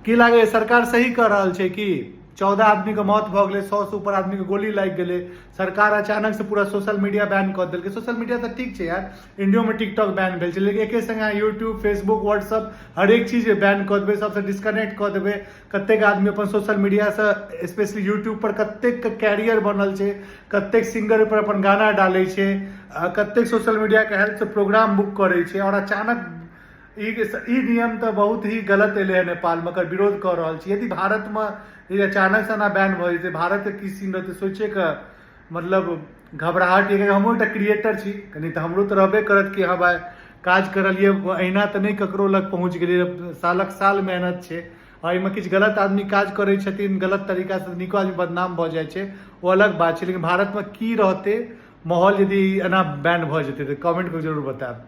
की लागैए, सरकार सही कऽ रहल छै कि 14 आदमीके मौत भऽ गेलै, 100सँ ऊपर आदमीके गोली लागि गेलै, सरकार अचानक से पूरा सोशल मीडिया बैन कऽ देलकै? सोशल मीडिया तऽ ठीक छै यार, इंडियोमे टिकटॉक बैन भेल छै, लेकिन एके संगे अहाँ यूट्यूब, फेसबुक, व्हाट्सअप हरेक चीज बैन कऽ देबै, सबसँ डिस्कनेक्ट कऽ देबै। कतेक आदमी अपन सोशल मीडियासँ, स्पेशली यूट्यूब पर कतेक कैरियर बनल छै, कतेक सिंगर पर अपन गाना डालै छै, कतेक सोशल मीडियाके हेल्पसँ प्रोग्राम बुक करै छै, आओर अचानक ई ई नियम तऽ बहुत ही गलत एलै हँ नेपालमे, एकर विरोध कऽ रहल छी। यदि भारतमे ई अचानक से एना बैन भऽ जेतै, भारतके की सीन रहतै, सोचैके मतलब घबराहट यऽ। हमहूँ एकटा क्रिएटर छी, कनि तऽ हमरो तऽ रहबे करत कि हँ भाइ, काज करलियै अहिना तऽ नहि ककरो लग पहुँच गेलियै, सालक साल मेहनत छै। आ एहिमे किछु गलत आदमी काज करै छथिन गलत तरीकासँ, नीको आदमी बदनाम भऽ जाइ छै, ओ अलग बात छै। लेकिन भारतमे की रहतै माहौल यदि एना बैन भऽ जेतै तऽ? कमेंट कऽ जरूर बतायब।